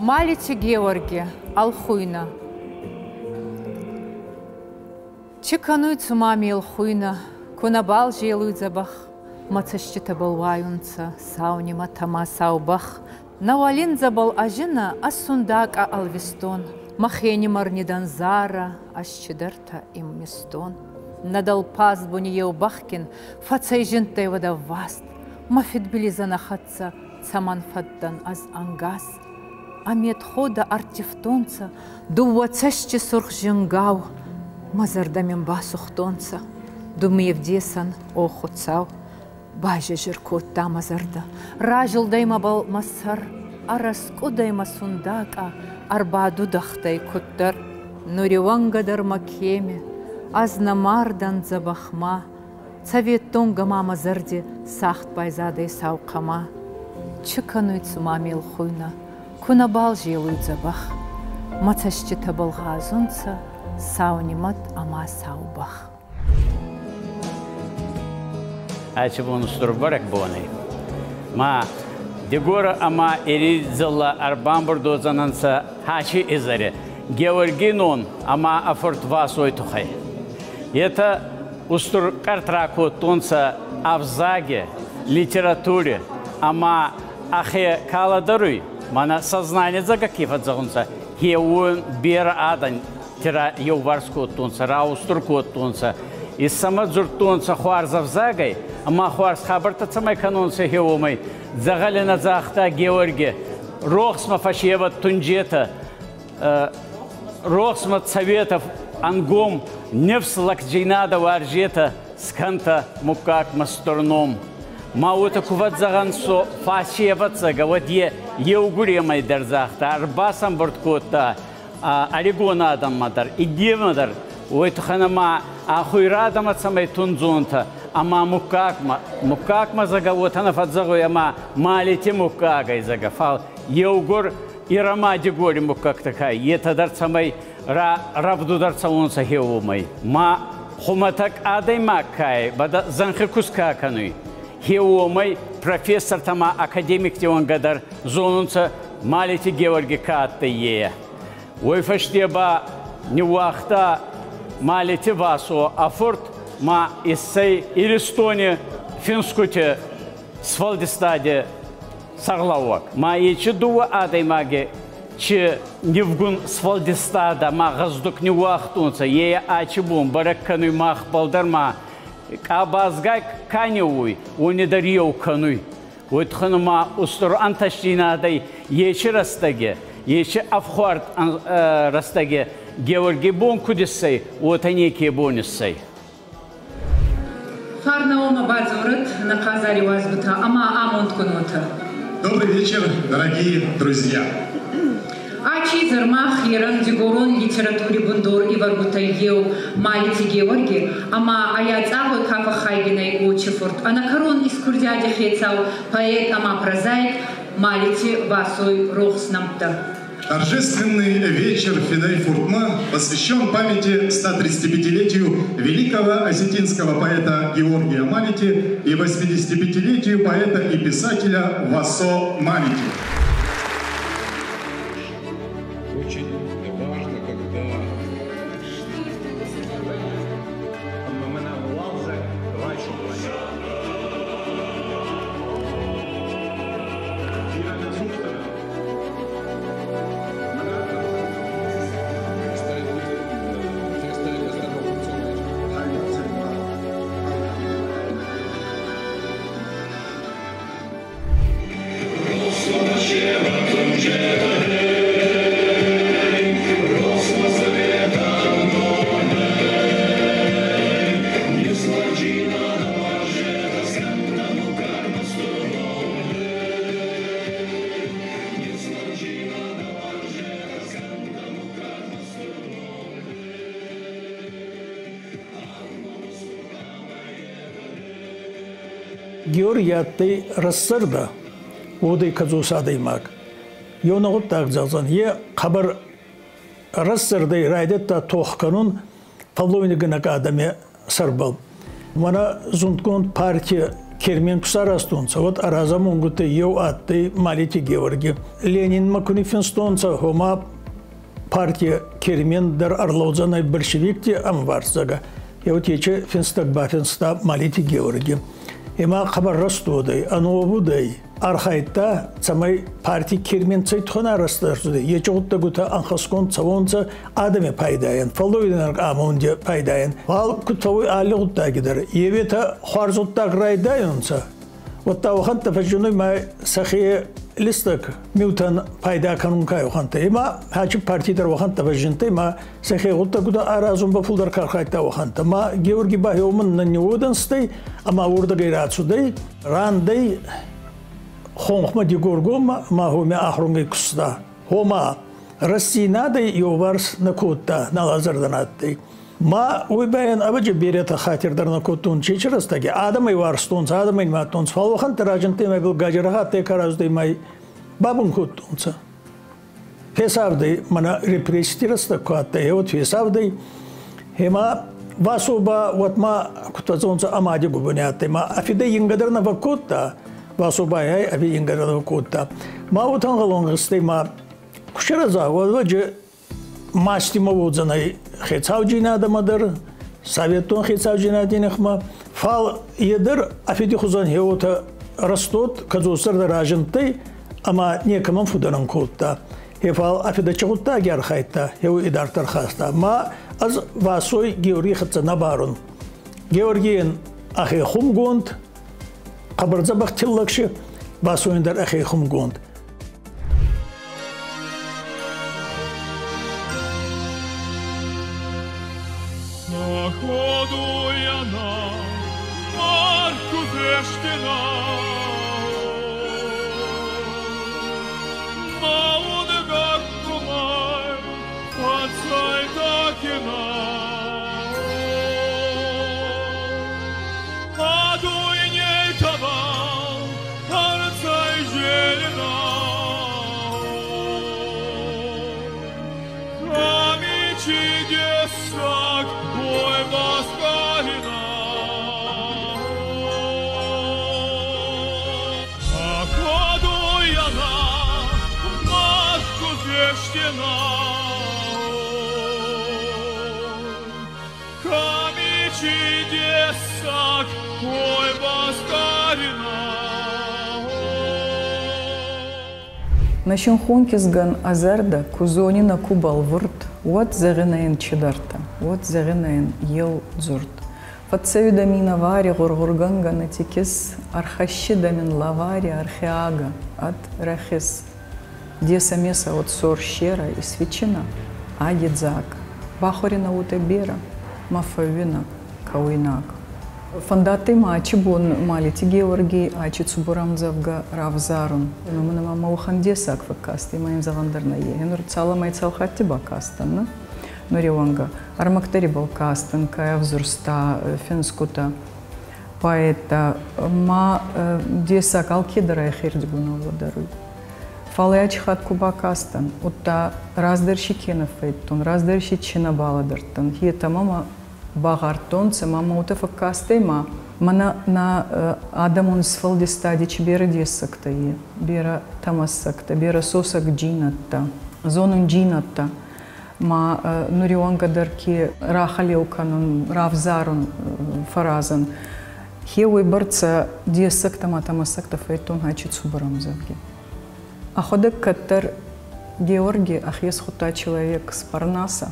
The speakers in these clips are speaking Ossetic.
Малити Геуӕрги, ӕлхуйнӕ. Чи кӕнуй цума ме лхуйнӕ, ку нӕбал зелуй дзӕбӕх, мӕ цӕститӕбӕл уайунцӕ сау нимӕт ӕма сау бӕх. Нӕ уӕлиндзӕбӕл ӕзинӕ ӕз сундакъӕ ӕлвистон, мӕхенимӕр нидӕн зарӕ ӕз чидӕртӕ иммистон. Нӕ дӕлпаз буни еу бӕхгин фӕцӕйзиндтӕй уӕд ӕвваст, мӕ фидбилизӕн ӕ хӕццӕ цӕмӕн фӕддӕн ӕз ӕнгас. Ӕ медходӕ ӕрттивтонцӕ дууӕ цӕсти сурх зингау, мӕ зӕрдӕ мин басугътонцӕ. Ду ме вдесӕн, о Хуцау, базезир кодта мӕ зӕрдӕ. Разилдӕй мӕбӕл мӕ сӕр, ӕрӕскъудӕй мӕ сундакъа, ӕрбадудахтӕй куддӕр. Нуриуӕнгӕ дӕр мӕ кеми, ӕз нӕ мардӕн дзӕбӕхмӕ, цӕветтонгӕ ма мӕ зӕрди сагъд байзадӕй сау хъӕма. Чи кӕнуй цума ме лхуйнӕ, ку нӕбал зелуй дзӕбӕх, мӕ цӕститӕбӕл гъазунцӕ сау нимӕт ӕма сау бӕх. Ачи бон устур бӕрӕгбонӕй. Ма Дигора ӕма Эридзелла ӕрбамбурд уодзӕнӕнцӕ Хачи изӕри Георгинон ӕма ӕ фурт Васой туххӕй. Етӕ устур къӕрт ракодтонцӕ ӕвзаги, литератури ӕма ӕхе ка лӕдӕруй, мӕнӕ сознание дзӕгӕ ке фӕдзӕгъунцӕ, хеуон берӕ адӕн тирӕ еуварс кодтонцӕ, раустур кодтонцӕ, исӕмӕ дзурдтонцӕ хуарз ӕвзагӕй ӕма хуарз хабӕрттӕ цӕмӕй кӕнонцӕ хеуомӕй. Дзӕгъӕли нӕ загъта Георги, рохсмӕ фӕсевӕд тунджетӕ, рохсмӕ цӕветӕ ӕнгом, нифс лӕгдзийнадӕ уарзетӕ, скӕнтӕ муггаг мастурном. Ма уотӕ ку фӕдзӕгъӕн со фӕсевӕдзӕгӕ, уӕд е еугуремӕй дӕр загъта, ӕрбасӕмбурд кодта ӕригон адӕммӕ дӕр, идемӕ дӕр, уой туххӕн ӕма ахуйрадӕмӕ цӕмӕй тундзонтӕ ӕма муггагмӕ, муггагмӕ зӕгӕ уотӕ нӕ фӕдзӕгъуй ӕма малити муггагӕй зӕгӕ, фал еугур Ирӕма Дигори муггӕгтӕ ка, етӕ дӕр цӕмӕй рӕвдудӕр цӕуонцӕ хеуомӕй. Ма хумӕтӕг адӕймаг ка бада зӕнхи куст ка кӕнуй, хеуомӕй профессортӕ ма академикти уӕнгӕ дӕр зонунцӕ Малити Георги ка адтӕй, е. Уой фӕсте ба ниууагъта Малити Васо ӕ фурт ма иссӕй Иристони финсгути сфӕлдистади сӕргълӕууӕг. Ма ечи дууӕ адӕймаги чи нивгун сфӕлдистадӕ ма гъӕздуг ниууагътонцӕ, е ачи бон бӕрӕг кӕнуй махбӕл дӕр ма къабазгай ка неуй, уони дӕр еу кӕнуй. Уой туххӕн ма устур ӕнтӕстдзийнадӕй ечи рӕстӕги, ечи ӕфхуӕрд рӕстӕги Георгий бон куд иссӕй, уотӕ неке бон иссӕй. Фарнаумӕ бадзорӕд нӕ хъазари уазгутӕ ӕма амондгун уотӕ. Добрый вечер, дорогие друзья! Ачи изӕр мах ерӕн дигорон литератури бундор ивӕргутӕй еу Малити Геуӕрги ӕма аяцъагъуй ка фӕххайгин ӕй Очи-фурт, ӕнӕкӕрон искурдиади хецау, поэт ӕма прозаик Малити Васой рохс нӕмттӕ. Торжественный вечер Финей Фуртма посвящен памяти 135-летию великого осетинского поэта Георгия Малити и 85-летию поэта и писателя Васо Малити. Очень важно, когда Георги адтӕй рӕстзӕрдӕ, уодӕй кӕдзос адӕймаг. Еунӕг гъуддаг зӕгъдзӕн, е хъӕбӕр рӕстзӕрдӕй райдӕдта тох кӕнун фӕллойнӕгӕнӕг адӕми сӕрбӕл. Мӕнӕ зундгонд партия Кермен ку саразтонцӕ, уӕд ӕ разамонгутӕй еу адтӕй Малити Георги. Ленинмӕ ку ниффинстонцӕ, гъома партия Кермен дӕр ӕрлӕудзӕнӕй большевикти ӕмварс, зӕгъгӕ. Еу тече финстӕг бафинста Малити Георги. Ӕма хъӕбӕр рӕстуодӕй, ӕновудӕй архайдта, цӕмӕй парти Кермен цӕй туххӕн арӕзт ӕрцудӕй, еци гъуддӕгутӕ ӕнхӕстгонд цӕуонцӕ адӕми пайдайӕн, фӕллойнаг амонди пайдайӕн. Фал куд фӕууй алли гъуддаги дӕр, еветӕ хуарз гъуддаг райдайунцӕ, уӕдта уӕхӕнттӕ фӕззиннуй ма сӕхе листӕг миутӕн пайда кӕнун ка уӕхӕнттӕ. Ӕма хачи парти дӕр уӕхӕнттӕ фӕззиндтӕй ма сӕхе гъуддӕгутӕ аразун ба фулдӕр ка архайдта, уӕхӕнттӕ. Ма Георги ба уомӕн нӕ ниуодӕнстӕй ӕма уордӕгӕй рацудӕй, рандӕй хонхмӕ Дигоргоммӕ ма гьоми ахурунгӕй куста. Гъома рӕстдзийнадӕй еуварс нӕ кодта, нӕлӕзӕрдӕ нӕ адтӕй. Ма уой байӕн ӕвӕджи беретӕ хатир дӕр нӕ кодтонцӕ ечи рӕстӕги. Адӕмӕй уарзтонцӕ, адӕмӕй нимадтонцӕ, фал уӕхӕнттӕ разиндтӕй ма ибӕл гадзирахаттӕй ка рацудӕй ма бабун кодтонцӕ. Фесавдӕй, мӕнӕ репрессити рӕстӕг ку адтӕй, гье уӕд фесавдӕй. Ӕма Васо ба уӕд ма куд фӕззонцӕ ӕ мади губуни адтӕй, ма ӕ фидӕ ингӕ дӕр нӕ фӕккодта, Васо ба ӕй ӕви ингӕ дӕр нӕ фӕккодта. Ма уотӕ ӕнгъӕлон гъизтӕй ма ку сирӕза, уӕд масти ма уодзӕнӕй хецаудзийнадӕмӕ дӕр, советтон хецаудзийнади нихмӕ, фал е дӕр ӕ фиди хузӕн гье уотӕ рӕстуод, кӕдзосзӕрдӕ разиндтӕй ӕма некӕмӕн фудӕнӕн кодта. Е фал ӕ фидӕ ци гъуддаги архайдта, еу идарддӕр хаста. Ма ӕз Васой Георгий хӕццӕ нӕ барун. Георгийӕн ӕхе хумгонд, хъӕбӕр дзӕбӕх тиллӕг си, Васойӕн дӕр ӕхе хумгонд. Походу я на Марку Вештина, Нӕ синхон кизгӕн ӕ зӕрдӕ ку зонинӕ ку бӕлвурд, уӕд зӕгъинӕ ин чидӕртӕ, уӕд зӕгъинӕ ин еу дзурд. Фӕццӕуидӕ мин авари гъургъургӕнгӕ нӕ тикис, ӕрхӕссидӕ мин лавари ӕрхиагӕ ӕд рӕхис. Деса-меса от сор щера и свечина аги дзаг. Бахуӕринӕ уотӕ берӕ, ма фӕууинӕ кӕуйнаг. Фӕндадтӕй ма ачи бон Малити Геуӕргий ачи цубур ӕмдзӕвгӕ равзарун. Уомӕн ӕма мӕ уӕхӕн дессаг фӕккастӕй, ма ин зӕгъӕн дӕр нӕййе. Нур цалӕмӕй цал хатти бакастӕн, нӕ? Нуриуӕнгӕ. Ӕрмӕгтӕр ибӕл кастӕн, ка ӕвзурста финсгутӕ, поэттӕ. Ма дессаг алкедӕр ӕхердигонау лӕдӕруй. Фал ӕй ачи хатт ку бакастӕн, удта раздӕр си ке нӕ фӕйдтон, раздӕр си чи нӕ балӕдӕрдтӕн, етӕ мӕмӕ багъардтонцӕ, ма мӕ уотӕ фӕккастӕй ма мӕнӕ нӕ адӕмон сфӕлдистади чи берӕ дессӕгтӕ е, берӕ тӕмӕссӕгтӕ, берӕ сосӕгджийнӕдтӕ, зонунджийнӕдтӕ, ма нуриуӕнгӕ дӕр ке рахӕлеу кӕнун, равзарун фӕразӕн. Хе уойбӕрцӕ дессӕгтӕ ма тӕмӕссӕгтӕ фӕйдтон ачи цубур ӕмдзӕвги. Ӕхуӕдӕг кӕддӕр Георги ӕхе схудта человек с Парнаса,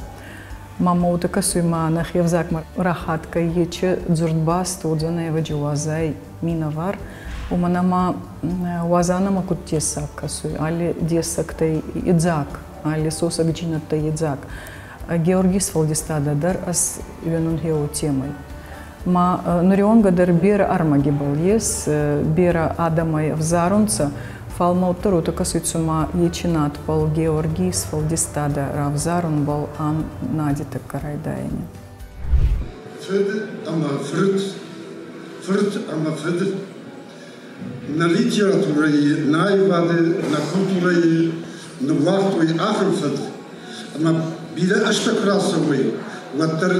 ма мӕ уотӕ кӕсуй ма нӕхе ӕвзагмӕ рахатгӕй ечи дзурдбаст уодзӕнӕй ӕвӕджи уазай минӕвар, уомӕн ӕма уазанӕмӕ куд дессаг кӕсуй, алли дессӕгтӕй идзаг, алли сосӕгджийнӕдтӕй идзаг. Георгий сфӕлдистадӕ дӕр ӕз уинун гье уотемӕй. Ма нуриуӕнгӕ дӕр берӕ ӕрмӕги ес, берӕ адӕмӕй ӕвзарунцӕ, фал ма уӕддӕр уотӕ кӕсуй, цума ечи надбӕл Георгий сфӕлдистадӕ равзарунбӕл ан нади тӕккӕ райдайӕни. Фыд ӕмӕ фырт, фырт ӕмӕ фыд нӕ литературӕйы, нӕ аивады, нӕ культурӕйы ныууагътой ахӕм фӕд, ӕмӕ бирӕ азтӕ куы рацӕуой, уӕддӕр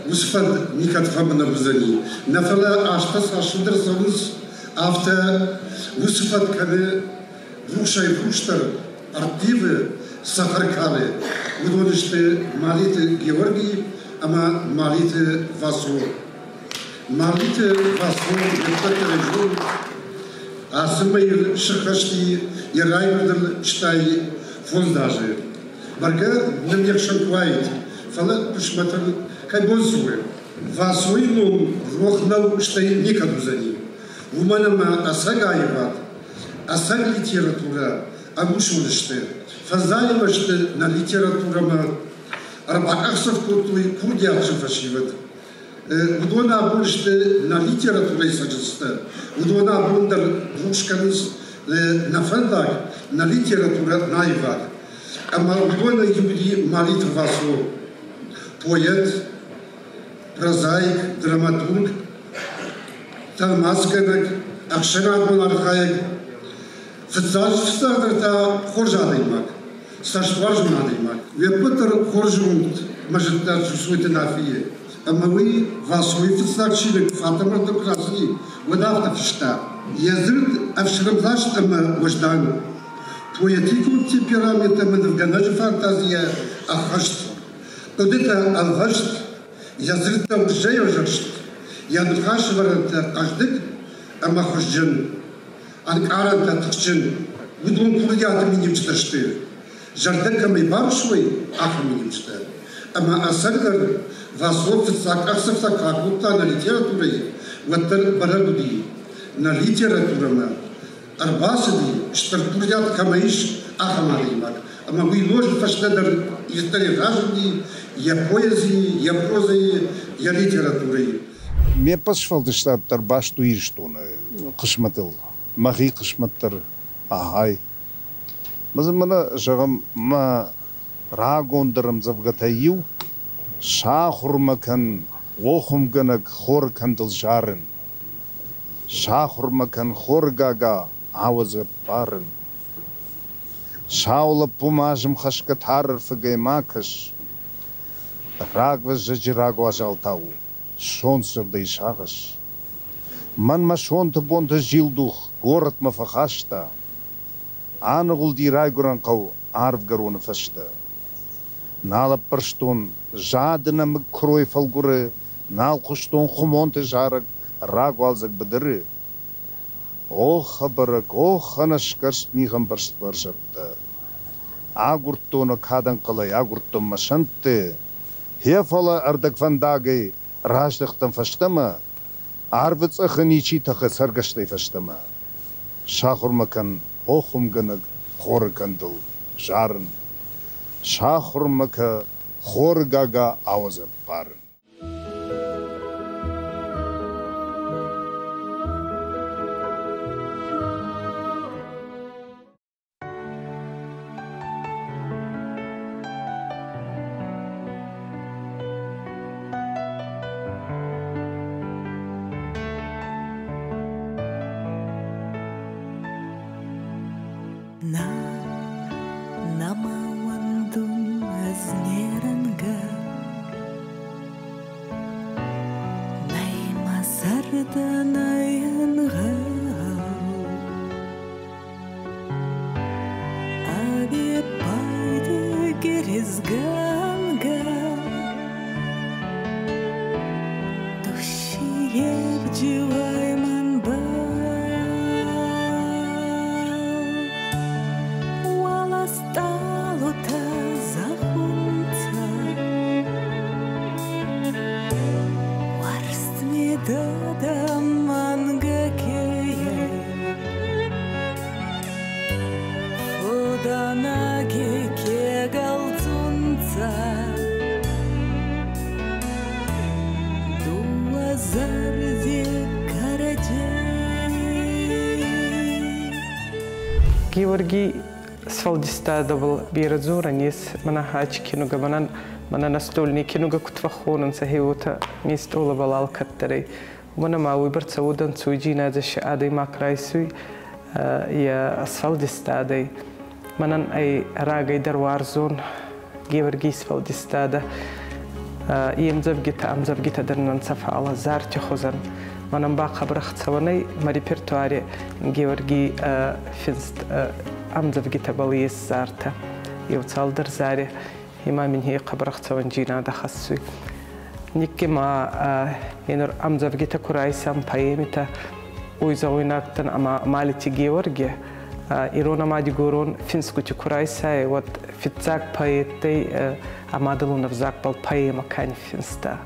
уыцы фӕд никӕд фӕмынӕг уыдзӕни. Нӕ фӕлӕ азтӕ цас фылдӕр цӕуынц, Афтӕ уыцы фӕд кӕны рухсӕй-рухсдӕр, ӕрттивы, цӕхӕр калы. Уыдон сты Малиты Георгий ӕмӕ Малиты Васо. Малиты Васо йе ппӕт дӕр ацы мӕйыл сыххӕсти йӕ райгуырдыл 65 азы. Бӕргӕ нын не хсӕн куы уаид, фӕлӕ хъысмӕтӕн кӕй бон цы у. Васойы ном рох нӕу, стӕй никӕд уыдзӕни. Уымӕн ӕмӕ ӕцӕг аивад, ӕцӕг литературӕ ӕнусон сты. Фӕззайы сты нӕ литературӕмӕ ӕрбакъахдзӕф кодтой курдиатджын фӕсивӕд. Уыдон абон сты нӕ литературӕйы цӕджындзтӕ. Уыдон абон дӕр рухс кӕнынц нӕ фӕндаг, нӕ литературӕ, нӕ аивад. Ӕмӕ уыдонӕй иу уыди Малиты Васо, поэт, прозаик, драматург, тӕлмацгӕнӕг, ӕхсӕнадон архайӕг. Фыццаджы-фыццагдӕр та хорз адӕймаг, цӕстуарзон адӕймаг. Уе ппӕт дӕр хорз зонут мӕ зыдта Джусойты Нафийы. Ӕмӕ уый Васойы фыццаг чиныг Фатымырты куы рацыди, уӕд афтӕ фыста: Йӕ дзырд ӕфсӕрмдзаст ӕмӕ уӕздан, поэтикон темперамент ӕмӕ нывгӕнӕджы фантазийӕ ӕххӕст, хъуыдытӕ ӕлвӕст, йӕ дзырдтӕ уырзӕй ӕвзӕрст, йӕ ныхасвӕрӕнтӕ хъӕздыг ӕмӕ хуызджын, ӕнкъарӕнтӕ тыхджын. Уыдон курдиаты миниуджытӕ сты, зӕрдӕ кӕмӕй барысой, ахӕм миниуджытӕ. Ӕмӕ ӕцӕгдӕр Васо фыццаг къахдзӕфтӕ куы акодта нӕ литературӕйы, уӕддӕр бӕрӕг уыди, нӕ литературӕмӕ ӕрбацыди, стыр курдиат кӕмӕ ис, ахӕм адӕймаг. Ӕмӕ уый ноджы фӕстӕдӕр ирддӕрӕй разынди йӕ поэзийы, йӕ прозӕйы, йӕ литературӕйы. Ме ппӕт сфӕлдыстад дӕр баст у Ирыстоны хъысмӕтыл. Мӕхи хъысмӕт дӕр ахӕй. Мӕнӕ, зӕгъӕм, мӕ рагондӕр ӕмдзӕвгӕтӕй иу «Сахуыр мӕ кӕн, о хуымгӕнӕг, хоры кӕндыл зарын. Сахуыр мӕ кӕн хоры гага ауӕдз ӕппарын. Сау лӕппумӕ азым хӕсгӕ тар ӕрфыгӕй ма кӕс. Рагвӕззӕджы рагуазалтау сонт зӕрдӕйы сагъӕс. Мӕнмӕ сонты бонты зилдух горӕтмӕ фӕхаста. Аныгъуылди райгуырӕн хъӕу арвгӕроны фӕстӕ. Нал ӕппӕрстон зады нӕмыг куырой фӕлгуыры, нал хъуыстон хуымонты зарӕг рагуалдзӕг быдыры. Ох, ӕбӕрӕг, ох, ӕнӕсгӕрст мигъӕмбӕрзт бӕрзӕндтӕ! Агуырдтон кадӕнхъӕлӕй, агуырдтон мӕ сӕнтты, гъе фӕлӕ ӕрдӕгвӕндагӕй раздӕхтӕн фӕстӕмӕ, арвы цъӕхы ничи тӕхы цӕргӕстӕй фӕстӕмӕ. Сахуыр мӕ кӕн, о хуымгӕнӕг, хоры кӕндыл зарын. Сахуыр мӕ кӕ, хоры гага ауӕдз ӕппарын. На, нӕма уӕндун ӕз нерӕнгӕ, Нӕй мӕ зӕрдӕ нӕй ӕнгъӕл. Ӕвеппайды герезгӕнгӕ Тощиевдживай мӕнбӕл. Уӕлӕ стъалутӕ зӕгъунцӕ, Уарзт медӕдӕ мӕнгӕ ке ӕй. Фудӕнаги ке гӕлдзунцӕ, Дууӕ зӕрди кӕрӕдзей. Георгий сфӕлдистадӕбӕл берӕ дзорӕн ес, мӕнӕ хачи кинугӕ, мӕнӕн мӕнӕ настольный кинугӕ куд фӕххонунцӕ, гье уотӕ ме стъолӕбӕл алкӕддӕр ӕй. Уомӕн ӕма уойбӕрцӕ уодӕнцойдзийнадӕ си адӕймаг райсуй е сфӕлдистадӕй. Мӕнӕн ӕй рагӕй дӕр уарзон Георгий сфӕлдистадӕ. Е ӕмдзӕвгитӕ, ӕмдзӕвгитӕ дӕр нӕ нцӕ, фал зарти хузӕн. Мӕнӕн ба хъӕбӕр ӕхцӕуӕнӕй мӕ репертуари Георгий финст ӕмдзӕвгитӕбӕл ес зартӕ. Еу цалдӕр зари има мин хе хъӕбӕр ӕхцӕуӕндзийнадӕ хӕссуй. Никки ма енур ӕмдзӕвгитӕ ку райсӕн, поэмитӕ, уой зӕгъуйнаг ӕма Малити Георги ирон ӕма дигорон финсгути ку райсай, уӕд фиццаг поэттӕй ӕ мадӕлон ӕвзагбӕл поэмӕ ка ниффинста.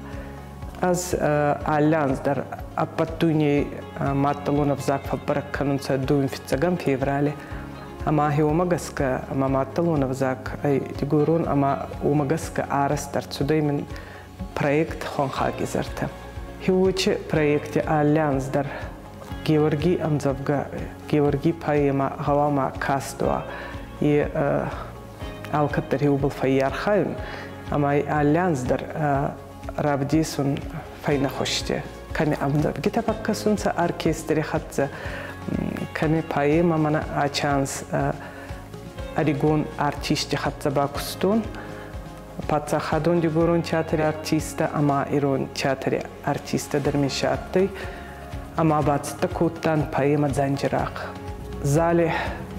Ӕз алли анз дӕр ӕппӕт дуйней маддӕлон ӕвзаг фӕббӕрӕг кӕнунцӕ дууин фиццӕгӕм феврали. Ӕма уомӕ гӕсгӕ ӕма маддӕлон ӕвзаг ӕй дигорон ӕма уомӕ гӕсгӕ арӕзт ӕрцудӕй мин проект «Хуӕнхаг изӕртӕ». Хеуочи проекти алли анз дӕр Георгий ӕмдзӕвгӕ, Георгий поэмӕ гъӕуама каст уа. Е алкӕддӕр еубал фӕййархайун, ӕма алли анз дӕр равдесун фӕйнӕхузти. Кӕми ӕмдзӕвгитӕ фӕккӕсунцӕ оркестри хӕццӕ, кӕми поэмӕ мӕнӕ ачанс ӕригон артисти хӕццӕ бакустон. Паддзахадон дигорон театри артисттӕ ӕма ирон театри артисттӕ дӕр ми адтӕй. Ӕма бацӕттӕ кодтан поэмӕ «Дзанджирахъ». Зали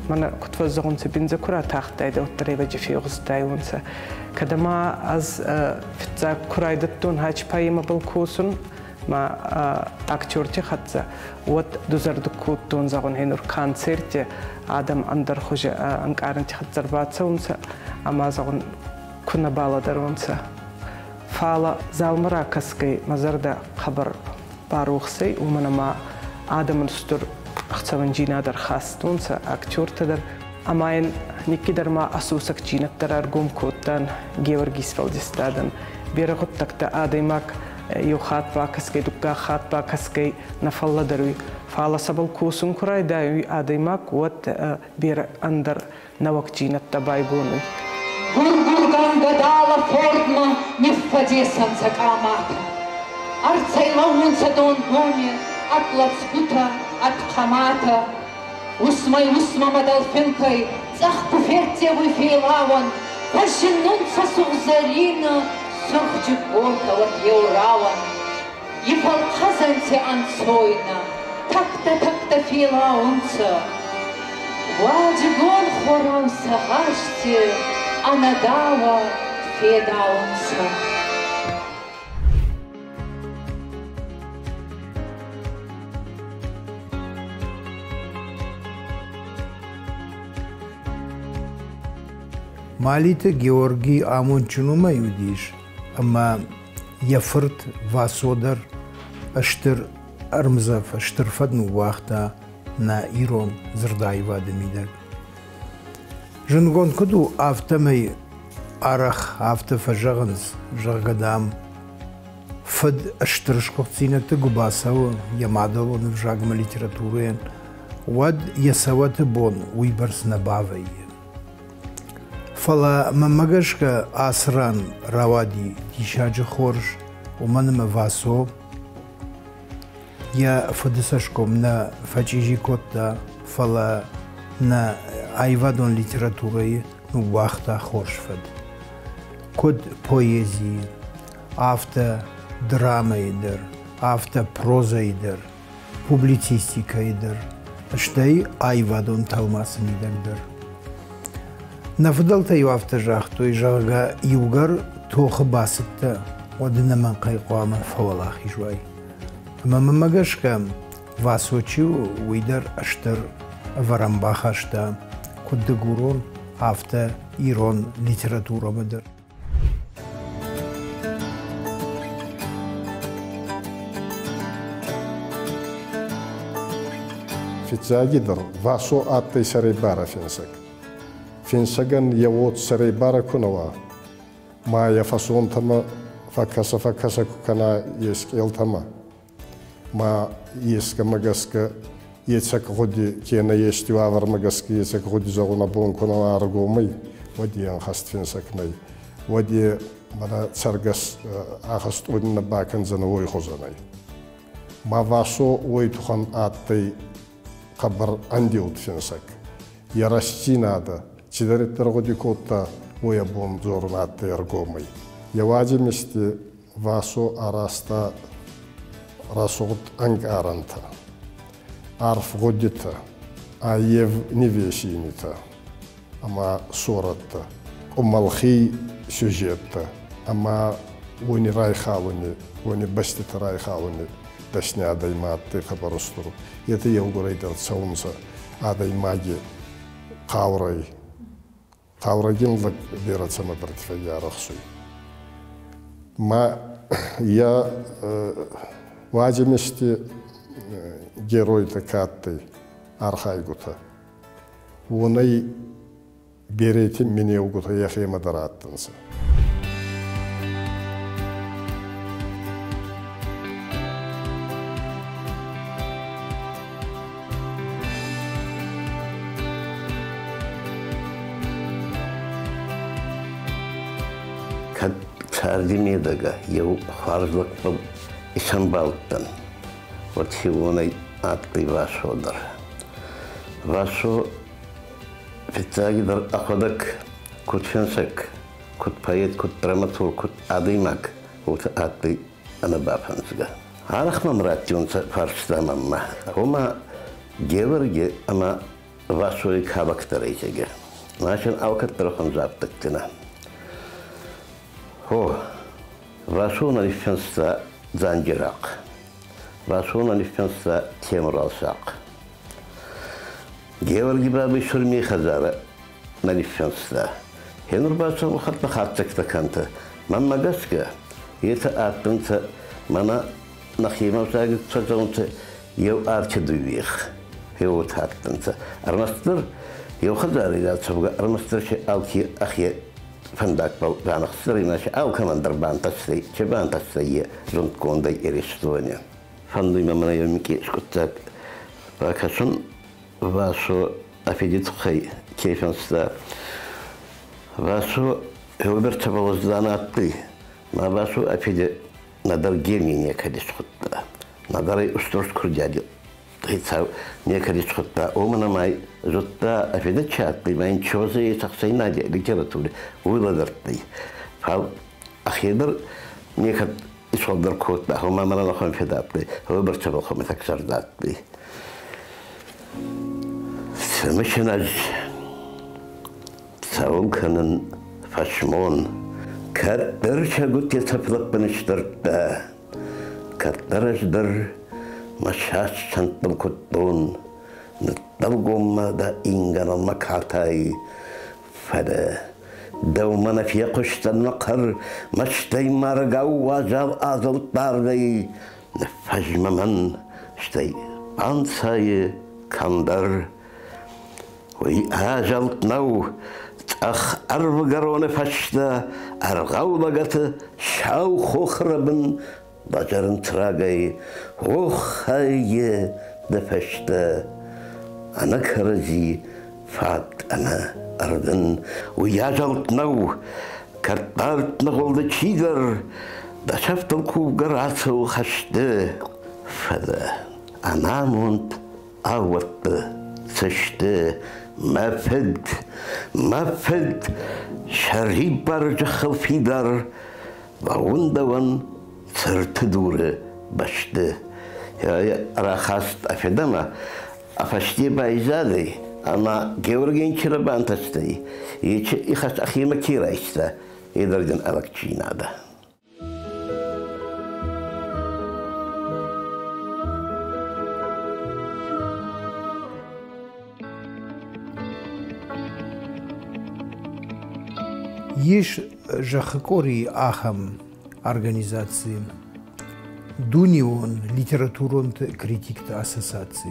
мӕнӕ куд фӕззӕгъунцӕ, биндзӕ ку ратахтайдӕ, уӕддӕр ӕвӕджи фегъустайуонцӕ. Кӕд ӕма ӕз фиццаг ку райдӕдтон хач поэмӕбӕл косун, ма актерти хӕццӕ, уӕд дузӕрдуг кодтон, зӕгъун, хе нур концерти адӕм ӕндӕр хузи ӕнкъарӕнти хӕццӕ ӕрбацӕунцӕ, ӕма, зӕгъун, ку нӕ балӕдӕронцӕ. Фал залмӕ ракӕсгӕй мӕ зӕрдӕ хъӕбӕр барохсӕй, уомӕн ӕма адӕмӕн устур ӕхцӕуӕндзийнадӕ ӕрхастонцӕ, актертӕ дӕр. Ӕма ин никкидӕр ма ӕ сосӕгдзийнӕдтӕ раргом кодтан Георгий сфӕлдистадӕн. Берӕ гъуддӕгтӕ адӕймаг еу хатт бакӕсгӕй, дуккаг хатт бакӕсгӕй нӕ фӕллӕдӕруй. Фал сӕбӕл косун ку райдайуй адӕймаг, уӕд берӕ ӕндӕр нӕуӕгдзийнӕдтӕ байгон уй. Гур-гургӕнгӕ далӕ фордмӕ ниффӕдесӕнцӕ Къаматӕ. Ӕрцӕйлӕуунцӕ донгоми ӕд лӕдзгутӕ, ӕд хъӕматӕ. Усмӕй-усмӕмӕ дӕлфинкӕй цъӕх ку ферттевуй фейлауӕн, фӕззиннунцӕ сугъзӕрийнӕ сурх джигготӕ уӕд еу рауӕн. И фӕлхъӕзӕнти ӕнцойнӕ, тактӕ-тактӕ фейлаунцӕ. Уалдзигон хорау сӕ гъазти ӕнӕдауӕ федаунцӕ. Малиты Георгий амондджын уымӕй уыдис, ӕмӕ йӕ фырт Васо дӕр стыр ӕрмдзӕф, стыр фӕд ныууагъта нӕ ирон дзырдаивады мидӕг. Зындгонд куыд у, афтӕмӕй арӕх афтӕ фӕзӕгъынц, зӕгъгӕ, дам, фыд стыр сгуыхтдзинӕдты куы бацӕуы йӕ мадӕлон ӕвзагмӕ литературӕйӕн, уӕд йӕ цӕуӕты бон уыйбӕрц нӕ бавӕййы. Фӕлӕ мӕнмӕ гӕсгӕ ацы ран рауади диссаджы хорз, уымӕн ӕмӕ Васо йӕ фыды цӕсгом нӕ фӕчъизи кодта, фӕлӕ нӕ аивадон литературӕйы ныууагъта хорз фӕд. Куыд поэзийы, афтӕ драмӕйы дӕр, афтӕ прозӕйы дӕр, публицистикӕйы дӕр, стӕй аивадон тӕлмацы мидӕг дӕр. Нӕ фыдӕлтӕ-иу афтӕ загътой, зӕгъгӕ, иугӕр тохы бацыдтӕ, уӕд ӕнӕмӕнгӕй хъуамӕ фӕуӕлахиз уай. Ӕмӕ мӕнмӕ гӕсгӕ, Васо чи у, уый дӕр стыр ӕвӕрӕн бахаста куыд дыгурон, афтӕ ирон литературӕмӕ дӕр. Фиццагидӕр Васо адтӕй сӕребарӕ финсӕг. Финсӕгӕн йӕ уод сӕребарӕ ку нӕ уа, ма йӕ фӕсонтӕмӕ фӕккӕсӕ-фӕккӕсӕ ку кӕна е скъелтӕмӕ, ма ескӕмӕ гӕсгӕ ецӕг гъуди кенӕ ести уавӕрмӕ гӕсгӕ ецӕг гъуди зӕгъун ӕ бон ку нӕ уа ӕргомӕй, уӕд е ӕнхӕст финсӕг нӕй. Уӕд е мӕнӕ цӕргӕс ахӕстъони нӕ бакӕндзӕнӕ уой хузӕнӕй. Ма Васо уой туххӕн адтӕй хъӕбӕр ӕндиуд финсӕг. Йӕ рӕстдзийнадӕ цидӕриддӕр гъуди кодта, уой ӕ бон дзорун адтӕй ӕргомӕй. Йӕ уадзимисти Васо аразта Рӕсугъд ӕнкъарӕнтӕ, арф гъудитӕ, аййев нивесийнитӕ ӕма сорӕттӕ, къумӕлхий сюжеттӕ ӕма уони райхалуни, уони бӕститӕ райхалуни дӕсниадӕй ма адтӕй хъӕбӕр устур. Етӕ еугурӕй дӕр цӕунцӕ адӕймаги хъаурӕй. Хъаурӕгин лӕг берӕ цӕмӕдӕрти фӕййарӕхсуй. Ма йӕ уадзимисти геройтӕ ка адтӕй, архайгутӕ, уонӕй берети минеугутӕ йӕхемӕ дӕр адтӕнцӕ. Кӕд царди медӕгӕ еу хуарз лӕгбӕл исӕмбалдтӕн, уӕд си уонӕй адтӕй Васо дӕр. Васо фиццагидӕр ӕхуӕдӕг куд финсӕг, куд поэт, куд драматург, куд адӕймаг, уотӕ адтӕй ӕнӕбафӕнзгӕ. Арӕх мӕм раттиунцӕ фарста мӕнмӕ. Гъома Геуӕрги ӕма Васой кабактӕр ӕй, зӕгъгӕ. Мӕ алкӕддӕр хуӕнзапп дӕттинӕ. Гъо, Васо нӕ ниффинста Дзанджирахъ. Васо нӕ ниффинста Темур-Алсахъ. Геуӕрги бабӕй Сурмей хӕдзарӕ нӕ ниффинста. Гьенур ба сӕ хатт хатдзӕгтӕ кӕнтӕ. Мӕнмӕ гӕсгӕ, етӕ адтӕнцӕ мӕнӕ нӕхемӕ цӕунцӕ еу арти дуйвех. Гье адтӕнцӕ. Ӕрмӕстдӕр еу хӕдзари рацӕугӕ, ӕрмӕстдӕр си алки ӕхе фӕндагбӕл ранӕхстӕр имӕ си алкӕмӕн дӕр бантӕстӕй, ке бантӕстӕй е зундгондӕй Иристони. Фӕндуй мӕ мӕнӕ еу минкъий скъуддзаг бакӕсун Васо ӕ фиди туххӕй ке финста. Васо еубӕрцӕ уӕздан адтӕй, ма Васо ӕ фиди нӕдӕр гений некӕд исхудта, нӕдӕр ӕй устур курдиади хецау некӕд исхудта. Уомӕн ӕма зудта ӕ фидӕ чи адтӕй, ма ин чозе сахсайнади литератури уой лӕдӕрдтӕй. Фал ӕхе дӕр некӕд исуӕлдӕр кодта, гъома мӕнӕ нӕхуӕн фидӕ адтӕй, уойбӕрцӕбӕл хумӕтӕг зӕрдӕ адтӕй. Цымысын ӕз цӕуыл кӕнын фӕсмон, Кӕддӕр сӕгуыт йӕ цӕф лӕппын сдӕрдта, Кӕддӕр ӕз дӕр мӕ саст сӕнттыл куыдтон, Ныддӕлгоммӕ дӕ ингӕныл мӕ катай, Фӕлӕ дӕумӕ нӕ фехъуыстӕн мӕ хъӕр, Мӕстӕй марӕгау уазал азылд дардӕй, Ныффӕзмӕ мӕн, стӕй банцайы кӕмдӕр. Уый азӕлд нӕу, цъӕх ӕрвгӕроны фӕстӕ ӕргъӕу лӕгӕты сау хохы рӕбын базарынц рагӕй, оххай-йы дӕ фӕстӕ ӕнӕкӕрӕдзи фат ӕмӕ ӕрдын. Уый азӕлд нӕу, кӕрддӕрд ныгъуылды чидӕр дӕ сӕфтыл кувгӕ рацӕуы хӕсты, фӕлӕ ӕнамонд аууӕтты сысты мӕ фыд, мӕ фыд, сӕрибар зӕххыл фидар бауындӕуӕн цырты дуры бӕсты. Рахаст афедӕмӕ, а фӕсте байзадӕй ӕма Георгийӕн ки рабантӕстӕй, ечи ихӕс ӕхемӕ ке райста, е дӕр дин ӕлӕгчийнадӕ. Ис зӕххы къорийы ахӕм организаци Дунеон литературон критикты ассоциаци.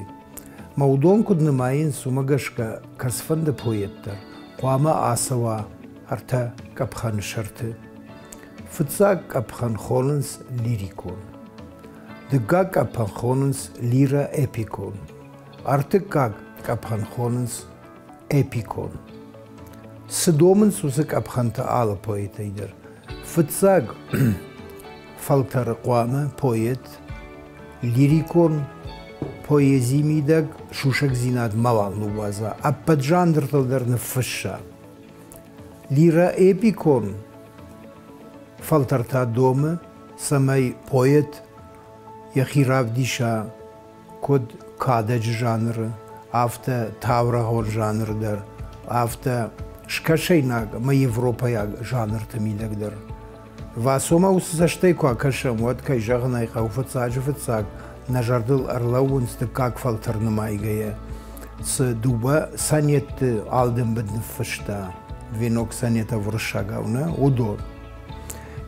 Мӕ уыдон куыд нымайынц, уымӕ гӕсгӕ кӕцыфӕнды поэт дӕр хъуамӕ ацӕуа ӕртӕ къӕпхӕны сӕрты. Фыццаг къӕпхӕн хонынц лирикон. Дыккаг къӕпхӕн хонынц лиро-эпикон. Ӕртыккаг къӕпхӕн хонынц эпикон. Цы домынц уыцы къӕпхӕнтӕ алы поэтӕй дӕр? Фыццаг фӕлтӕры хъуамӕ поэт лирикон поэзийы мидӕг сусӕгдзинад мауал ныууадза, ӕппӕт жанртыл дӕр ныффысса. Лироэпикон фӕлтӕртӕ домы, цӕмӕй поэт йӕхи равдиса куыд кадӕджы жанры, афтӕ таурӕгъон жанры дӕр, афтӕ скӕсӕйнаг ӕмӕ европӕйаг жанрты мидӕг дӕр. Васомӕ уыцы цӕстӕй куы акӕсӕм, уӕд, кӕй зӕгъын ӕй хъӕуы, фыццаджы-фыццаг нӕ зӕрдыл ӕрлӕууынц дыккаг фӕлтӕр нымайгӕйӕ, цы дыууӕ сонетты алдымбыд ныффыста, венок сонетов уырыссагау, нӕ, уыдон.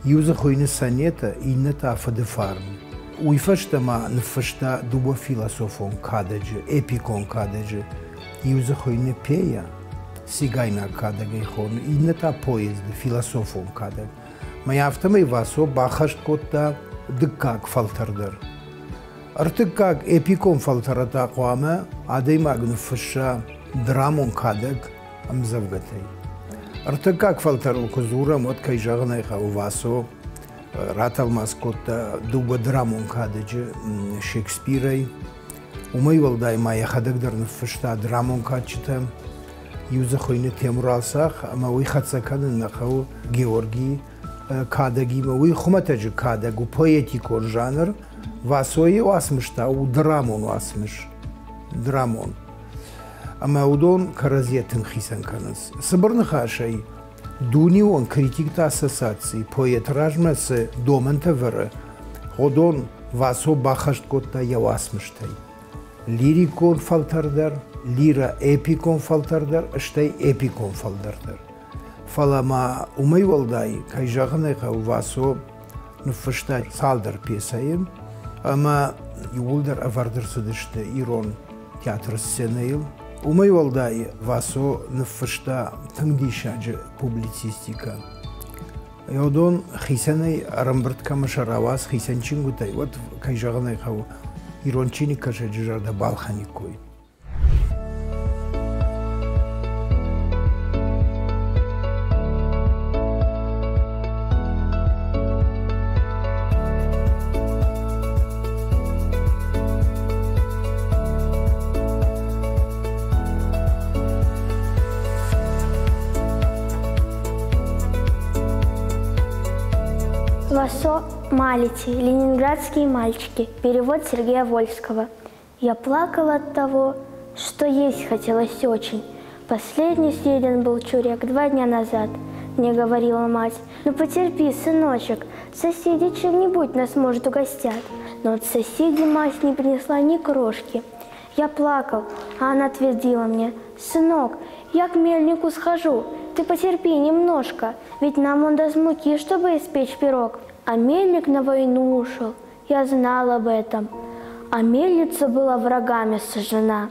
Иу дзы хуыйны сонетӕ, иннӕ та фыды фарн. Уый фӕстӕ ма ныффыста дыууӕ философон кадӕджы, эпикон кадӕджы. Иу дзы хуыйны Пея, цигайнаг кадӕгӕй хоны, иннӕ та поезды философон кадӕг. Мӕ афтӕмӕй Васо баххӕст кодта дыккаг фӕлтӕр дӕр. Ӕртыккаг эпикон фӕлтӕры та хъуамӕ адӕймаг ныффысса драмон кадӕг ӕмдзӕвгӕтӕй. Ӕртыккаг фӕлтӕрыл куы дзурӕм, уӕд, кӕй зӕгъын ӕй хъӕуы, Васо ратӕлмац кодта дыууӕ драмон кадӕджы Шекспирӕй. Уымӕй уӕлдай ма йӕхӕдӕг дӕр ныффыста драмон кадджытӕ. Иу дзы хуыйны Темуралсах, ӕмӕ уый хӕццӕ кӕнын нӕ хъӕуы Георгийы кадӕгимӕ. Уый хуымӕтӕджы кадӕг у, поэтикон жанр. Васойы уацмыс та у драмон уацмыс. Драмон. Ӕмӕ уыдон кӕрӕдзийӕ тынг хицӕн кӕнынц. Цыбыр ныхасӕй, дунеон критикты ассоциаци поэты размӕ цы домӕнтӕ вӕры, уыдон Васо баххӕст кодта йӕ уацмыстӕй. Лирикон фӕлтӕр дӕр, лиро-эпикон фӕлтӕр дӕр, стӕй эпикон фӕлтӕр дӕр. Фӕлӕ ма уымӕй уӕлдай, кӕй зӕгъын ӕй хъӕуы, Васо ныффыста цалдӕр пьесӕйы ӕмӕ иууылдӕр ӕвӕрд ӕрцыдысты ирон театры сценӕйыл. Уымӕй уӕлдай Васо ныффыста тынг диссаджы публицистикӕ. Уыдон хицӕнӕй ӕрӕмбырд кӕмӕ сӕ рауадз хицӕн чингуытӕй, уӕд, кӕй зӕгъын ӕй хъӕуы, ирон чиныгкӕсӕджы зӕрдӕ балхӕниккой. Васо Малити, «Ленинградские мальчики», перевод Сергея Вольского. Я плакала от того, что есть хотелось очень. Последний съеден был чурек 2 дня назад, мне говорила мать. Ну потерпи, сыночек, соседи чем-нибудь нас, может, угостят. Но от соседей мать не принесла ни крошки. Я плакал, а она твердила мне: сынок, я к мельнику схожу, ты потерпи немножко, ведь нам он даст муки, чтобы испечь пирог. А мельник на войну ушел, я знал об этом. А мельница была врагами сожжена,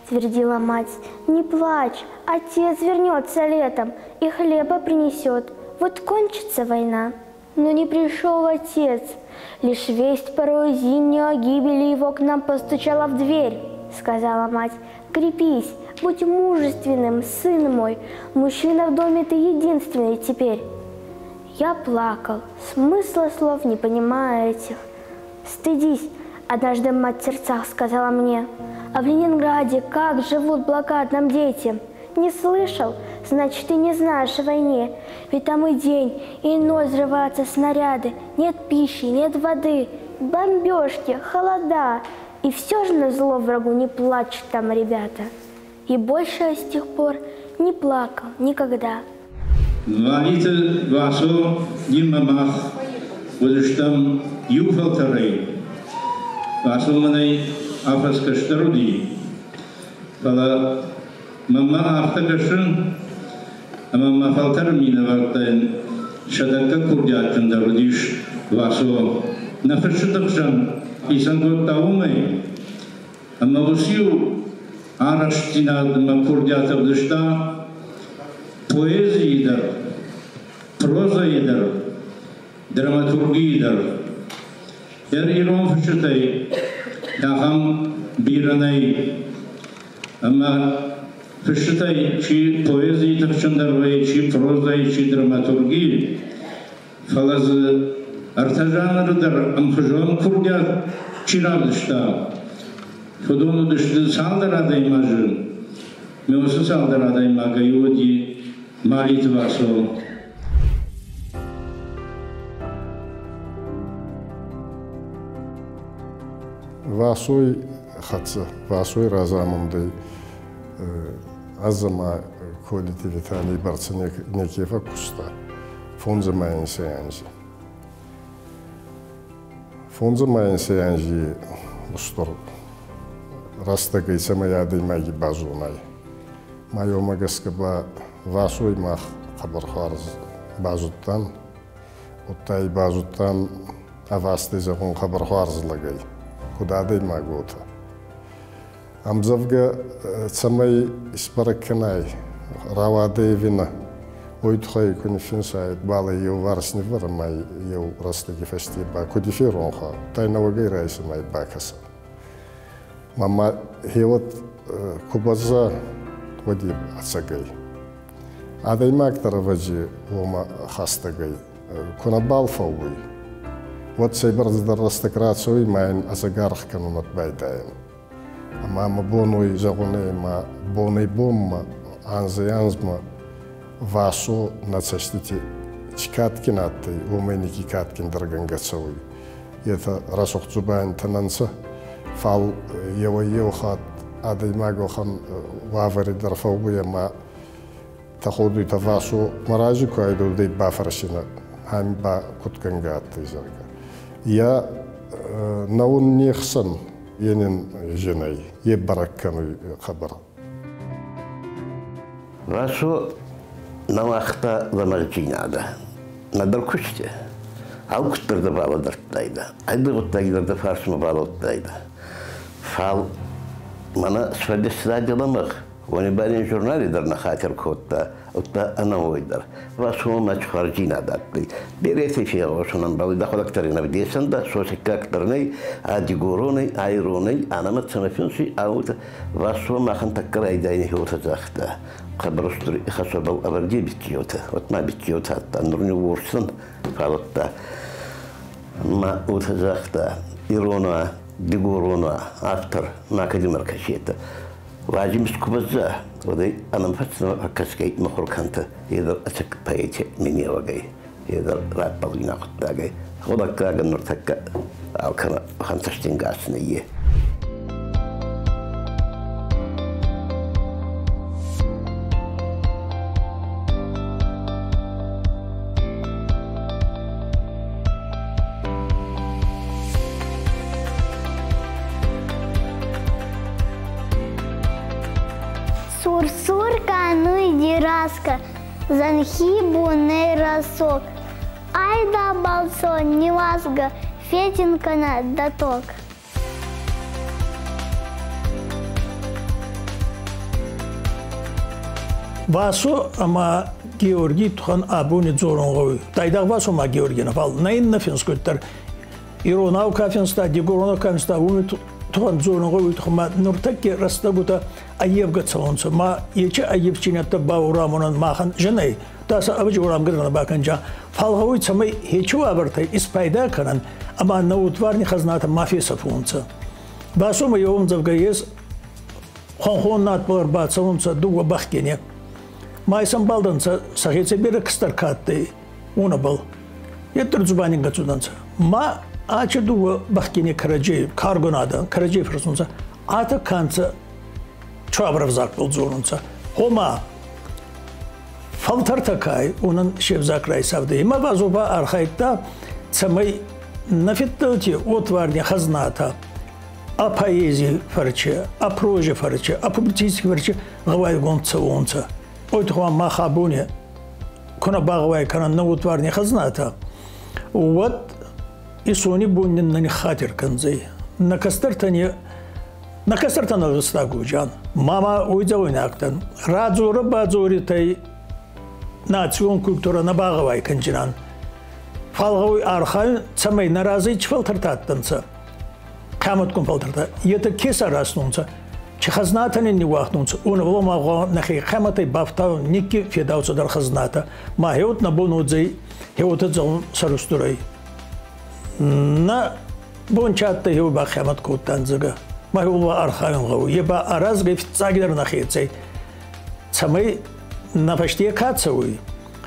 твердила мать. Не плачь, отец вернется летом и хлеба принесет, вот кончится война. Но не пришел отец, лишь весть порою зимнюю о гибели его к нам постучала в дверь, сказала мать. Крепись, будь мужественным, сын мой, мужчина в доме ты единственный теперь. Я плакал, смысла слов не понимая этих. Стыдись, однажды мать в сердцах сказала мне, а в Ленинграде как живут блокадным дети? Не слышал? Значит, ты не знаешь о войне, ведь там и день, и ночь взрываются снаряды, нет пищи, нет воды, бомбежки, холода. И все же назло врагу не плачут там ребята. И больше я с тех пор не плакал никогда. Малиты Васо нимӕ мах уыдыстӕм иу фӕлтӕрӕй. Васо мӕнӕй афӕдз кӕстӕр уыди, фӕлӕ мӕнмӕ афтӕ кӕсы, ӕмӕ мӕ фӕлтӕры минӕвӕрттӕн сӕ тӕккӕ курдиатджындӕр уыдис Васо. Нӕ фысджыты хсӕн хицӕн кодта уымӕй, ӕмӕ уыцы-иу арӕхстдзинад ӕмӕ курдиат ӕвдыста поэзийы дӕр, прозӕйы дӕр, драматургийы дӕр. Дӕр ирон фысджытӕй ахӕм бирӕ нӕй. Ӕмӕ фысджытӕй чи поэзийы тыхджындӕр вӕййы, чи прозӕйы, чи драматургийы, фӕлӕ дзы ӕртӕ жанры дӕр ӕмхуызон курдиат чи равдыста, уыдон уыдысты цалдӕр адӕймаджы. Ме уыцы цалдӕр адӕймагӕй уыди Малиты Васо. Васой хӕццӕ, Васой разамундӕй ӕз ӕма Колити Виталий бӕрцӕ неке фӕккуста 51 анзи. 51 анзи устур рӕстӕгӕй цӕмӕй адӕймаги базонай. Ма еумӕ гӕсгӕ ба Васой мах хъӕбӕр хуарз базудтан, удта й базудтан ӕвастӕй зӕгъун хъӕбӕр хуарз лӕгӕй, куд адӕймаг уотӕ. Ӕмдзӕвгӕ цӕмӕй исбӕрӕг кӕнай, рауадӕй ӕви нӕ, уой туххӕй ку ниффинсай, бал ӕй еуварс ниввӕрӕ ма еу рӕстӕги фӕсте ба куд феронх уа, тай нӕуӕгӕй райсӕ ма бакӕсӕ. Ма ма хеуӕт ку бӕзза, уӕд ӕцӕгӕй. Адӕймаг дӕр ӕвӕдзи уомӕ хӕстӕгӕй ку нӕбал фӕууй, уӕд цӕйбӕрцӕдӕр рӕстӕг рацӕуй ма ин ӕцӕг аргъ кӕнунат байдайӕн. Ӕма мӕ бон уой зӕгъунӕй ма бонӕй-бонмӕ, анзӕй-анзмӕ Васо нӕ цӕстити ци кадгин адтӕй, уомӕй никки кадгиндӕргӕнгӕ цӕуй. Етӕ рӕсугъд дзубандитӕ нӕ нцӕ, фал еуӕй-еу хатт адӕймаг уӕхӕн уавӕри дӕр фӕууй ӕма тӕходуйтӕ Васо мӕ рази ку айдӕудӕй бафӕрсинӕ, ами ба куд кӕнгӕ адтӕй, зӕгъгӕ. Е нӕ не хсӕн е нин зин ӕй, е бӕрӕг кӕнуй хъӕбӕр. Васо нӕ уагъта лӕмӕгъдзийнадӕ, нӕдӕр кусти. Алкуддӕр дӕ балӕдӕрдтайдӕ, ӕндӕр гъуддаги дӕр дӕ фарсмӕ балӕудтайдӕ. Фал мӕнӕ сфӕлдистади лӕмӕгъ, уони ба ин журнали дӕр нӕ хатир кодта, удта ӕнӕуой дӕр. Васо мӕ хуарздзийнадӕ адтӕй. Беретӕй фегъосун ӕмбӕлуй, дӕхуӕдӕг дӕр ин ӕвдесӕн дӕ, сосӕггаг дӕр нӕй, ӕ дигоронӕй, ӕ иронӕй, ӕнӕмӕт цӕмӕ финсуй, ӕ уотӕ Васо махӕн тӕккӕ райдайӕни уотӕ загъта. Хъӕбӕр устур ихӕсбӕл ӕвӕрди биччиотӕ, вот ма биччиотӕ адтан, нур ниуорсӕн, фал удта ма уотӕ загъта, ирон уа, дигорон уа, автор ма кӕдимӕ ӕркӕсетӕ. Уадзимис ку бӕзза, уӕд ӕй ӕнӕмфӕццӕмӕ фӕккӕсгӕй мухур кӕнтӕ, е дӕр ӕцӕг поэти менеуӕгӕй, е дӕр раппӕлуйнаг гъуддагӕй. Гъулӕггагӕн нуртӕккӕ алкӕмӕ уӕхӕн цӕстингас нӕййе. Сур-сур кӕнуй Дираска, зӕнхи бунӕй рӕсог. Айда бӕлццон ниуазгӕ, федин кӕнӕ дӕ тог. Васо ӕма Георгий туххӕн абони дзорун гъӕуй. Айдагъ Васо ма Георгий нӕ, фал нӕ иннӕ финсгутӕ иронау ка финста, дигоронау ка финста, уоми туххӕн дзорун гъӕуй, ма нуртӕкки рӕстӕгутӕ ӕййевгӕ цӕунцӕ. Ма ечи ӕййевдзийнӕдтӕ бауорамунӕн махӕн зин ӕй. Та сӕ ӕвӕдзи уорамгӕ дӕр нӕ бакӕнджа. Фал гъӕуй, цӕмӕй хечи уавӕртӕй испайда кӕнӕн ӕма нӕ уодварни хӕзнатӕ ма фесӕфунцӕ. Васомӕ еу ӕмдзӕвгӕ ес, хуӕнхон надбӕл ӕрбацӕунцӕ дууӕ бӕхгини. Ма исӕмбалдӕнцӕ, сӕхецӕй берӕ кӕстӕр ка адтӕй, уонӕбӕл. Етдӕр дзубанигӕ цудӕнцӕ. Ма ачи дууӕ бӕхгини кӕрӕдзей каргун адӕн кӕрӕдзей фӕрсунцӕ, атӕ ка нцӕ, чуавӕр ӕвзагбӕл дзорунцӕ. Гъома, фӕлтӕртӕ ка ӕй, уонӕн се взаг райсавдӕй. Ма Вазо ба архайдта, цӕмӕй нӕ фиддӕлти уодварни хӕзнатӕ а поэзий фӕрче, а прози фӕрче, а публицистики фӕрче гъӕуайгонд цӕуонцӕ. Уой туххӕн мах абони ку нӕ багъӕуай кӕнӕн нӕ уодварни хӕзнатӕ, уӕд исони бон нин нӕ ниххатир кӕндзӕй. Нӕ кӕстӕртӕн нӕ кӕстӕртӕн ӕлгъистаг уджан. Мама уой дзӕуйнаг дӕн. Радзорӕ-бадзоритӕй национ культурӕ нӕ багъӕуай кӕнджинан. Фал гъӕуй архайун, цӕмӕй нӕ разӕй чи фӕлтӕртӕ адтӕнцӕ, хъиамӕтгун фӕлтӕртӕ, етӕ ке саразтонцӕ, чи хӕзнатӕ нин ниууагътонцӕ, уонӕбӕл ма нӕхе хъиамӕтӕй бафтауӕн никки федауцӕдӕр хӕзнатӕ. Ма хеуот нӕ бон уодзӕй хеуотӕ зӕгъун сӕрустурӕй. Нӕ бон чи адтӕй, хеуи ба хъиамӕт кодтан, зӕгъгӕ. Ма хеуол ба архайун гъӕуй. Е ба аразгӕй фиццагидӕр нӕхецӕй, цӕмӕй нӕ фӕсте ка цӕуй,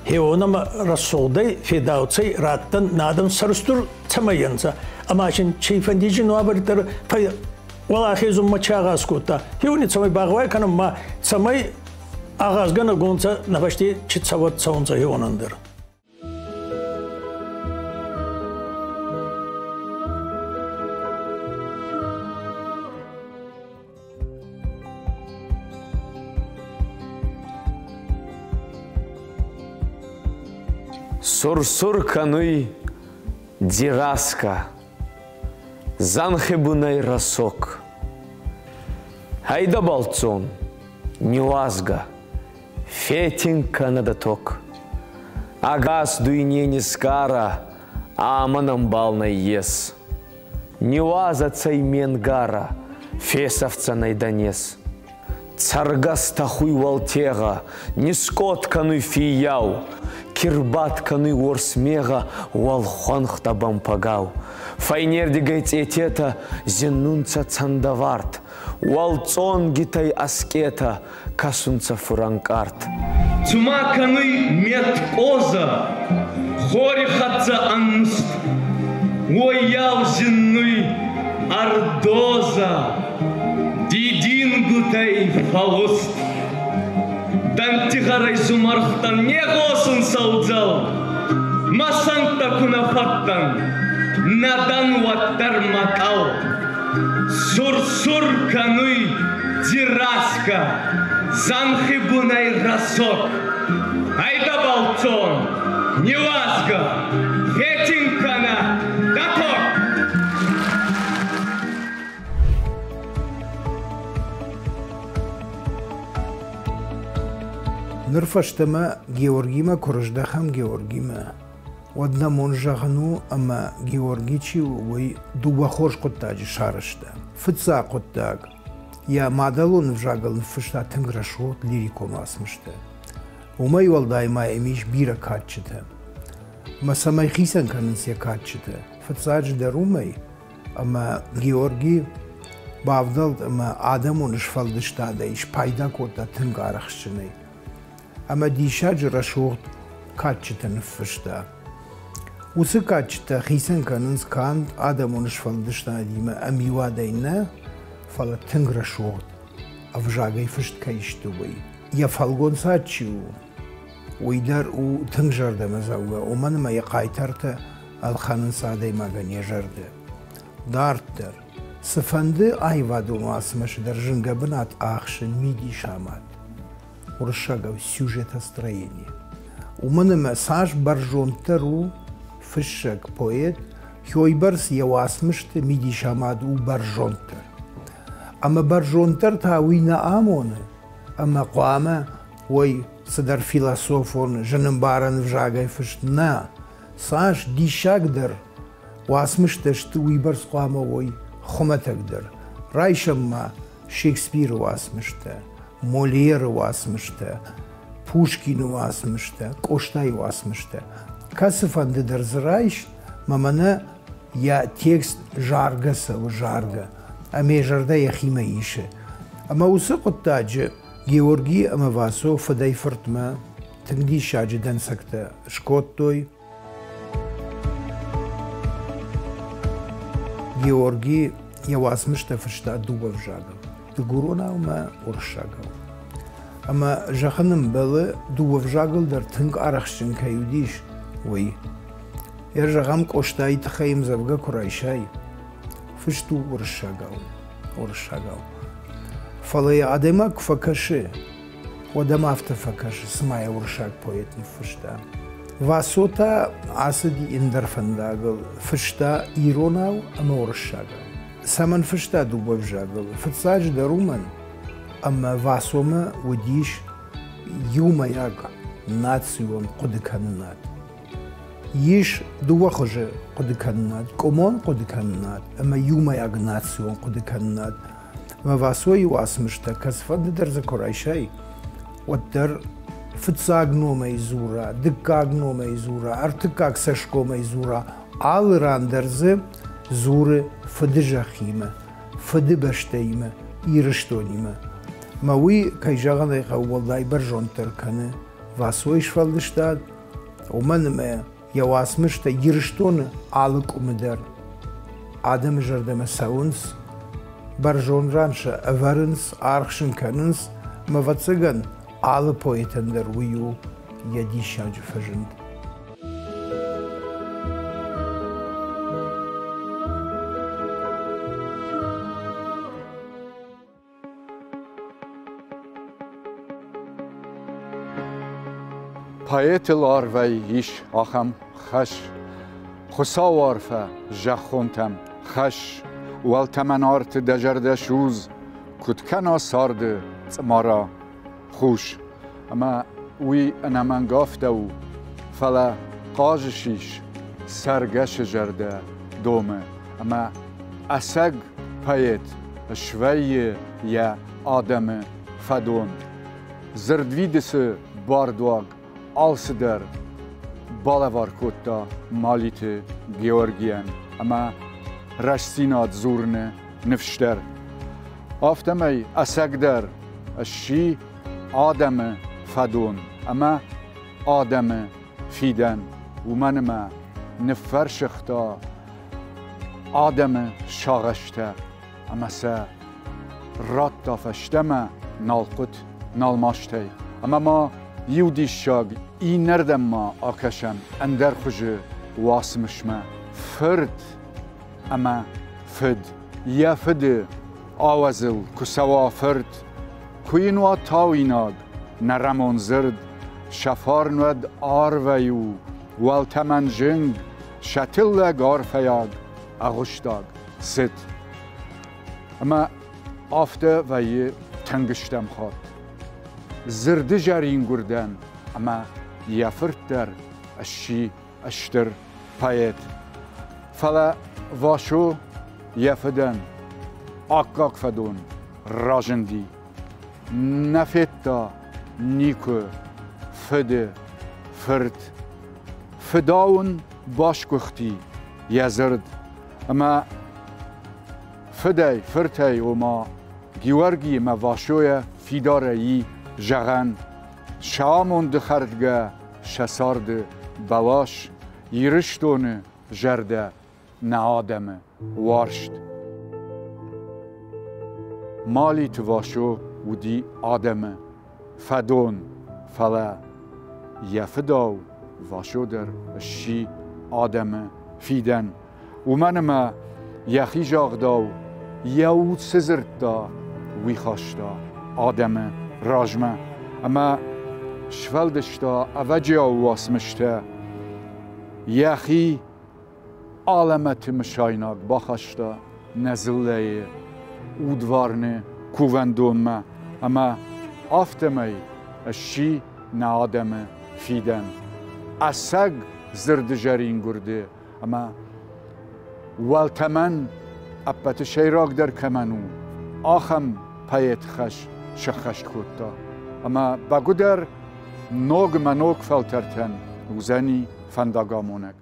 хеуонӕмӕ рӕсугъдӕй, федауцӕй раттӕн нӕ адӕм сӕрустур цӕмӕй ӕнцӕ, Ӕма син цийфӕнди зин уавӕри дӕр уӕлахезунмӕ чи агъаз кодта. Хеуони цӕмӕй багъӕуай кӕнӕн ма цӕмӕй агъазгӕнӕгонцӕ нӕ фӕсте чи цӕуӕт цӕунцӕ хеуонӕн дӕр. Сур-сур кӕнуй Дзераска, зӕнхи бунӕй рӕсог. Гьӕйдӕ бӕлццон, ниуазгӕ, фетинг кӕнӕ дӕ тог. Ӕгас дуйне нисгара, амӕн ӕмбал нӕййес. Ниуазӕ цӕй ме нгара, фесӕфдзӕнӕй дӕ нез. Цӕргӕс тӕхуй уӕлтегъӕ, нискъот кӕнуй фиййау, Кирбат кӕнуй уорс мегъӕ уӕлхуӕнхтӕ бӕмпӕгау. Фӕйнердигӕй цъететӕ зиннунцӕ цӕндӕвард, Уӕлцъонгитӕй ӕскъетӕ кӕсунцӕ фурӕнкъард. Цума кӕнуй мет къозӕ, хори хӕццӕ ӕнуст, Уоййау зиннуй ӕрдозӕ, дидингутӕй фӕлуст. Дӕнтти гъӕрӕй зумӕргътӕн не гъосун сӕудзӕл, Мӕ сӕнттӕ ку нӕ фӕдтӕн, нӕ дӕн уӕддӕр мӕтъӕл. Сур-сур кӕнуй Дзираска, зӕнхи бунӕй рӕсог. Айда бӕлццон, ниуазгӕ, фетин кӕнӕ дӕ тог! Ныр фӕстӕмӕ Георгимӕ куы рыздӕхӕм Георгимӕ, уӕд нӕ мон зӕгъын у, ӕмӕ Георги чи у, уый дыууӕ хорз хъуыддаджы сарӕзта. Фыццаг хъуыддаг йӕ мадӕлон ӕвзагыл ныффыста тынг рӕсугъд лирикон уацмыстӕ. Уымӕй уӕлдай ма йӕм ис бирӕ кадджытӕ. Ӕмӕ цӕмӕй хицӕн кӕнынц йӕ кадджытӕ? Фыццаджыдӕр уымӕй, ӕмӕ Георги бавдӕлд ӕмӕ адӕмон сфӕлдыстадӕй спайда кодта тынг арӕхстджынӕй. Ӕмӕ диссаджы рӕсугъд кадджытӕ ныффыста. Уыцы кадджытӕ хицӕн кӕнынц канд адӕмон сфӕлдыстадимӕ ӕмиуадӕй нӕ, фӕлӕ тынг рӕсугъд ӕвзагӕй фыст кӕй сты, уый. Йӕ фӕлгонцад чи у, уый дӕр у тынг зӕрдӕмӕдзӕугӕ, уымӕн ӕмӕ йӕ хъайтартӕ ӕлхӕнынц адӕймагӕн йӕ зӕрдӕ. Дарддӕр, цыфӕнды аивадон уацмысы дӕр зынгӕ бынат ахсы мидисамад, уырыссагау сюжетостроение. Уымӕн ӕмӕ цас бӕрзонддӕр у фыссӕг, поэт, уыйбӕрц йӕ уацмысты мидисамад у бӕрзонддӕр. Ӕмӕ бӕрзонддӕр та уый нӕ амоны, ӕмӕ хъуамӕ уой цыдӕр философон, зынӕмбарӕн ӕвзагӕй фыст нӕ. Цас диссагдӕр уацмыстӕ сты, уыйбӕрц хъуамӕ уой хуымӕтӕгдӕр. Райсӕм ма Шекспиры уацмыстӕ, Мольеры уацмыстӕ, Пушкины уацмыстӕ, Къостайы уацмыстӕ. Кӕцыфӕнды дӕр дзы райс, мӕ мӕнӕ йӕ текст заргӕ цӕуы, заргӕ, ӕмӕ йӕ зӕрдӕ йӕхимӕ исы. Ӕмӕ уыцы хъуыддаджы Георги ӕмӕ Васо фыдӕй-фыртмӕ тынг диссаджы дӕнцӕгтӕ скодтой. Георги йӕ уацмыстӕ фыста дыууӕ взагыл – дыгуронау ӕмӕ уырыссагау. Ӕмӕ зӕгъын ӕмбӕлы, дыууӕ взагыл дӕр тынг арӕхстджын кӕй уыдис, уый. Йӕ зӕгъӕм, Къостайы тыххӕй ӕмдзӕвгӕ куы райсай, фыст у уырыссагау, уырыссагау. Фӕлӕ йӕ адӕймаг куы фӕкӕсы, уӕд ӕм афтӕ фӕкӕсы, цыма йӕ уырыссаг поэт ныффыста. Васо та ацыди ӕндӕр фӕндагыл, фыста иронау ӕмӕ уырыссагау. Цӕмӕн фыста дыууӕ взагыл? Фыццаджыдӕр уымӕн, ӕмӕ Васомӕ уыдис иумӕйаг национ хъуыдыкӕнынад. Ис дыууӕ хуызы хъуыдыкӕнынад: къуымон хъуыдыкӕнынад ӕмӕ иумӕйаг национ хъуыдыкӕнынад. Ӕмӕ Васойы уацмыстӕ кӕцыфӕнды дӕр дзы куы райсай, уӕддӕр фыццаг номӕй дзура, дыккаг номӕй дзура, ӕртыккаг цӕсгомӕй дзура, алы ран дӕр дзы дзуры фыдызӕххимӕ, фыдыбӕстӕимӕ, Ирыстонимӕ. Ӕмӕ уый, кӕй зӕгъын ӕй хъӕуы, уӕлдай бӕрзонддӕр кӕны Васойы сфӕлдыстад, уымӕн ӕмӕ йӕ уацмыстӕ Ирыстоны алы къуымы дӕр Адӕмы зӕрдӕмӕ цӕуынц, бӕрзонд ран сӕ ӕвӕрынц, аргъ сын кӕнынц, ӕмӕ, ӕвӕццӕгӕн, алы поэтӕн дӕр уый у йӕ диссаджы фӕзынд. Поэтыл арвӕй ис ахӕм хӕс, Хуыцауы арфӕ зӕххонтӕм хӕс, Уӕлтӕмӕн арты дӕ зӕрдӕ судз, Куыд кӕна царды цъымара хус. Ӕмӕ уый ӕнӕмӕнг афтӕ у, фӕлӕ хъазы сис цӕргӕсы зӕрдӕ домы ӕмӕ ӕцӕг поэт свӕййы йӕ адӕмы фӕдон. Дзырдвидыцы бардуаг алцыдӕр балӕвар кодта Малиты Георгийӕн ӕмӕ рӕстдзинад дзурыны ныфс дӕр. Афтӕмӕй ӕцӕгдӕр сси адӕмы фӕдон ӕмӕ адӕмы фидӕн, уымӕн ӕмӕ ныффӕрсыгъта адӕмы сагъӕстӕ ӕмӕ сӕ радта фӕстӕмӕ налхъуыт налмастӕй. Ӕмӕ ма иу диссаг иннӕрдӕм ма акӕсӕм ӕндӕр хуызы уацмысмӕ. Фырт ӕмӕ фыд. Йӕ фыды ауӕдзыл куы цӕуа фырт, куы йын уа тауинаг, нӕрӕмон дзырд, сӕ фарн уӕд арвӕй у, уӕлтӕмӕн зынг, сӕ тыллӕг арфӕйаг, ӕгъуыстаг цыт. Ӕмӕ афтӕ вӕййы тынг стӕм хатт. Дзырды зӕрингуырдӕн ӕмӕ йӕ фырт дӕр сси стыр поэт. Фӕлӕ Васо йӕ фыдӕн аккаг фӕдон разынди. Нӕ федта никуы фыды фырт. Фыдау ын басгуыхти йӕ дзырд ӕмӕ фыдӕй, фыртӕй, ома Геуӕрги ӕмӕ Васойӕ фидарӕй и зӕгъӕн, сӕ амонды хӕрдгӕ сӕ царды бӕлас, Ирыстоны зӕрдӕ, нӕ адӕмы уарзт. Малиты Васо уыди адӕмы фӕдон, фӕлӕ йӕ фыдау Васо дӕр сси адӕмы фидӕн, уымӕн ӕмӕ йӕхи загъдау йӕ уд цы дзырдта, уый хаста адӕмы размӕ ӕмӕ сфӕлдыста ӕвӕджиау уацмыстӕ. Йӕхи алӕмӕты мысайнаг бахаста нӕ дзыллӕйы удварны кувӕндонмӕ ӕмӕ афтӕмӕй сси нӕ адӕмы фидӕн. Ӕцӕг дзырды зӕрингуырды ӕмӕ уӕлтӕмӕн ӕппӕты сӕйрагдӕр кӕмӕн у, ахӕм поэт хӕс сӕххӕст кодта. Ӕмӕ бӕгуыдӕр ног ӕмӕ ног фӕлтӕртӕн уыдзӕни фӕндагамонӕг.